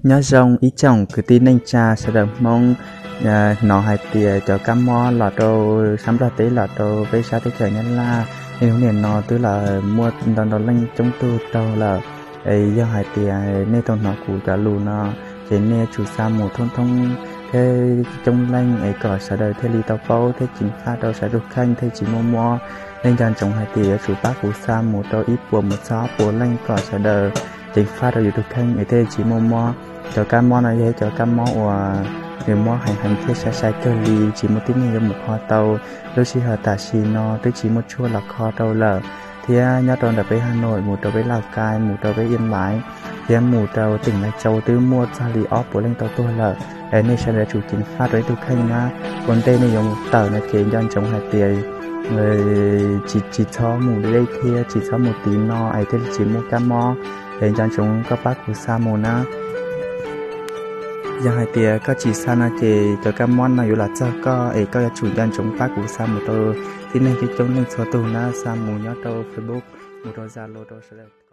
Nyob zoo ib tsoom kwv tij neej tsa sawv daws Hmoob. Hnov hais tias cov kab mob los rau sab Nplog teb, los rau peb sab teb chaws Nyab Laj, niaj hnub nim no twb los muaj ntau ntau leej coob tug raug lawm. Es yog hais tias nej tau hnov kuv cov lus no, ces nej yuav tsum xa mus thoob thoob thiab coob leej es kom sawv daws thiaj li tau paub thiab ceev faj rau sawv daws tus kheej thiaj tsis muaj mob. Nej nco ntsoov hais tias yuav tsum pab kuv xa mus rau ib puas mus txog ob puas leej kom sawv daws ceev faj rau yus tus kheej es thiaj tsis muaj mob. Cov kab mob no yog ib cov kab mob uas nws mob heev heev thiab sai sai kawg li, tsis muaj tib neeg yuav mus kho tau. Lub sij hawm tam sim no twb tsis muaj tshuaj los kho rau lawm, thiab nyob rau ntawm peb Has Nois mus rau peb Laj Kais, mus rau peb Iab Lais, thiab mus rau teem Lais Tsau twb muaj txog li ob puas leej tau tuag lawm. Es nej sawv daws yuav tsum ceev faj rau nej tus kheej na. Ua ntej nej yuav mus tawm no ces nco ntsoov hais tias tsis, tsis txhob mus deb thiab tsis txhob mus tiv no es thiaj li tsis muaj kab mob. Es nco ntsoov koj pab kuv xa mus na. Yog hais tias koj tsis xa no ces cov kab mob no yuav los txog koj, es koj yuav tsum nco ntsoov pab kuv xa mus rau tib neeg coob coob leej txhua tus na, xa mus nyob rau Facebook, mus rau Zalo rau sawv daws.